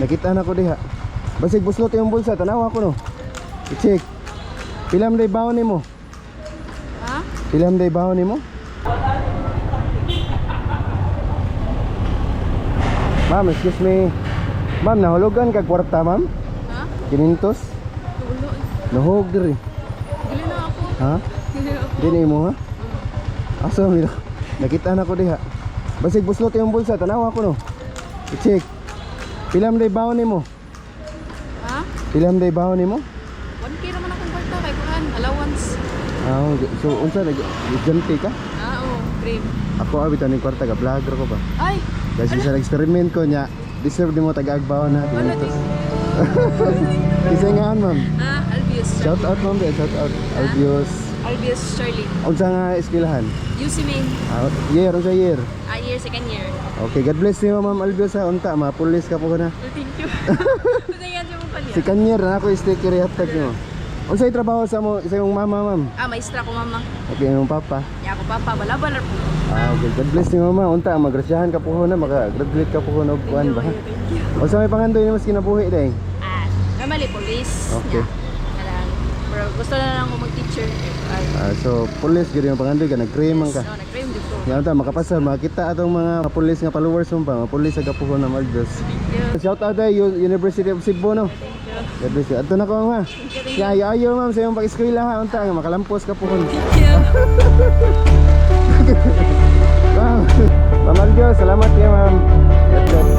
Nakita na ko diha. Basig buslot yung bulsa, tanawa ko no. I-check. Pila man day bawon nimo? Ha? Pila man day bawon nimo? Ma'am, excuse me. Ma'am, nahulugan kag kwarta, ma'am? Ha? 500? Tulo. Nahog diri. Dili na ako. Ha? Dili na ako. Di na imo ha? Asa mi Nakita na ko diha. Basig buslot yung bulsa, tanawa ko no. I-check. Pila man day bawon nimo? Ha? Pila man day bawon nimo? 1K naman akong kwarta kay kuan, allowance. Ah, okay. So unsa nag estudyante ka? Ah, oh, grade. Ako abi taning kwarta ka vlogger ko ba. Ay, Kasi sa experiment ko niya, deserve nimo taga-agbaon na. wala 500. din. Isa nga ma'am. Ah, Albius. Shout out ma'am, shout out. Albius. Albius Charlie. Unsa nga eskwelahan? UC Main. Ah, year, unsa year? Ah, year, second year. Okay, God bless niyo ma'am Albius ha. Unta, mapulis ka po na. Oh, thank you. Thank you mo pala. Si Kanyer na ako sticker ihatag nimo. Unsay trabaho sa mo sa imong mama ma'am? Ah, maestra ko mama. Okay, imong papa. Ya ako papa, bala-bala po. Ah, okay. God bless niyo mama. Unta, magrasyahan ka po na, maka-graduate ka po na og kuan ba? Thank you. Unsa may pangandoy nimo sa kinabuhi day? Ah, normally police. Okay. Yeah. Kalang, pero gusto na lang ko mag-teacher. Ay, Ah, so pulis gyud yung pangandoy ka, nag-crime man ka. No, nag-crime dito. Nga unta makapasar makita atong mga pulis nga followers mo pa, mga pulis sa gapuhon na Maldives. Thank you. Shout out day University of Cebu no. Thank you. God bless you. Adto na ko ma'am. Thank you. Thank you. Ya ayo ayo ma'am sa imong pag-eskwela ha unta nga makalampos ka puhon. Thank you. Ma'am, Ma'am Aljo, salamat kayo ma'am. God bless.